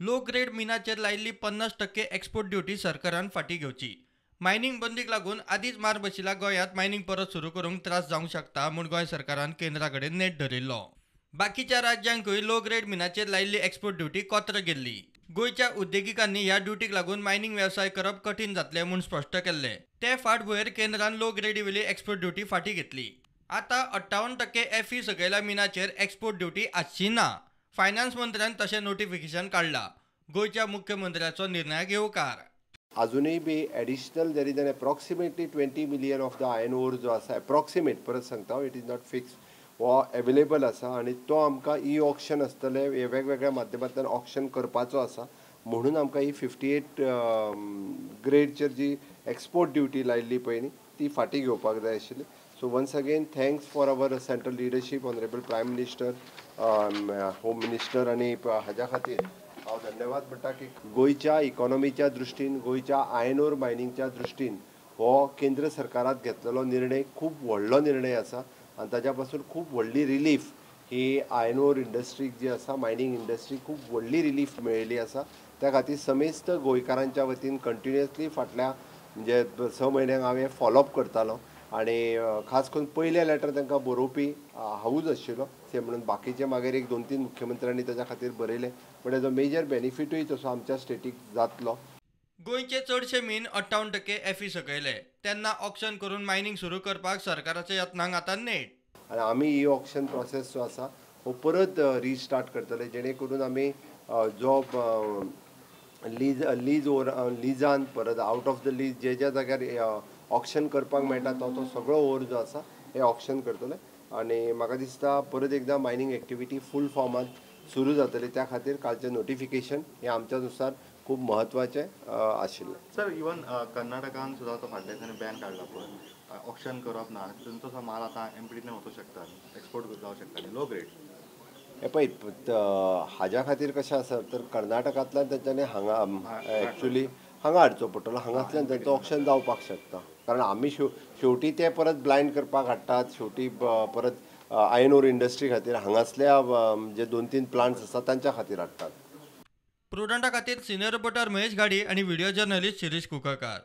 Low grade मिनाचेर लायिल्ली 50% export duty सरकारान फाटीं घेवची. मायनिंग बंदीक लागून आदींच मार बशिल्ल्या गोंयांत मायनिंग परत सुरू करूंक त्रास जावंक शकता म्हूण गोंय सरकारान केंद्रा कडेन नेट धरिल्लो. बाकीच्या राज्यांकूय लो ग्रेड मिनाचेर लायिल्ली एक्सपोर्ट ड्युटी कोत्र गेल्ली. गोंयच्या उद्देगिकांनी ह्या ड्युटीक लागून मायनिंग वेवसाय करप कठीण जातलें म्हूण स्पश्ट केल्लें. ते फाटभुंयेर केंद्रान लो ग्रेडीवेली एक्सपोर्ट ड्युटी फाटीं घेतली. आतां 58% एफई सकयल्या मिनाचेर एक्सपोर्ट ड्युटी आसची ना. फायनान्स मंत्र्यान तशें नोटिफिकेशन काडलां. गोंयच्या मुख्यमंत्र्याचो निर्णयाक येवकार. अजूनय बी additional there is an approximately 20 million of the iron ore जो आसा, एप्रॉक्सिमेट परत सांगता, it is not fix, हो एवेलेबल आसा आनी तो आमकां ई ऑक्शन आसतलें, वेगवेगळ्या माध्यमांतल्यान ऑक्शन करपाचो आसा. म्हणून आमकां ही 58 ग्रेडचेर जी एक्सपोर्ट ड्युटी लायिल्ली पळय न्ही ती फाटीं घेवपाक जाय आशिल्ली. So once again thanks for our central leadership, honourable prime minister, home minister आनी हाज्या खातीर हांव धन्यवाद म्हणटा की गोंयच्या इकॉनॉमीच्या दृश्टीन, गोंयच्या आयर्न ओर मायनिंगच्या दृश्टीन हो केंद्र सरकारान घेतलेलो निर्णय खूब व्हडलो निर्णय आसा आनी ताज्या पासून खूब व्हडली रिलीफ ही आयर्न ओर इंडस्ट्रीक जी आसा, मायनींग इंडस्ट्री खूब व्हडली रिलीफ मेळिल्ली आसा. त्या खातीर समेस्त गोंयकारांच्या वतीन कंटिन्युअसली फाटल्या म्हणजे 6 म्हयन्यांक हांव हें फॉलोअप करतालो आनी खास करून पयलें लेटर तांकां बरोवपी हांवूच आशिल्लो. ते म्हणून बाकीचे मागीर 1, 2, 3 मुख्यमंत्र्यांनी ताच्या खातीर बरयलें, पण तेजो मेजर बेनिफिटूय तसो आमच्या स्टेटीक जातलो. गोंयचे चडशे मीन 58% एफई सकयले तेन्ना ऑक्शन करून मायनिंग सुरू करपाक सरकाराच्या यत्नांक आतां नेट. आनी आमी ही ऑक्शन प्रोसेस जो आसा हो परत रिस्टार्ट करतले, जेणे करून आमी जो लीज ओर लिजान परत आउट ऑफ the lease जे ज्या जाग्यार ऑक्शन करपाक मेळटा तो तो सगळो ओर जो आसा हे ऑक्शन करतले. आनी म्हाका दिसता परत एकदां मायनींग एक्टिविटी फूल फॉर्मांत सुरू जातली. त्या खातीर कालचें नोटिफिकेशन हें आमच्या नुसार खूब म्हत्वाचें आशिल्लें. सर, इवन कर्नाटकान सुद्दां तो फाटल्या दिसांनी बॅन काडला पळय, ऑक्शन करप ना, तांचो माल आतां एमपीटींतल्यान वचूंक शकता, एक्सपोर्ट जावंक शकता लो ग्रेड. हे पळय, हाज्या खातीर कशें आसा तर कर्नाटकांतल्यान तांच्यांनी हांगा एक्चुली हांगा हाडचो पडटलो, हांगांतल्यान तांचो ऑक्शन जावपाक शकता. कारण आमी शेवटी ते परत ब्लायंड करपाक हाडटात, शेवटी परत आयर्न ओर इंडस्ट्री खातीर हांगासल्या जे 2, 3 प्लांट्स आसा तांच्या खातीर हाडटात. प्रुडंटा खातीर सिनियर रिपोर्टर महेश घाडी आनी व्हिडिओ जर्नलिस्ट शिरीष कुकळकार.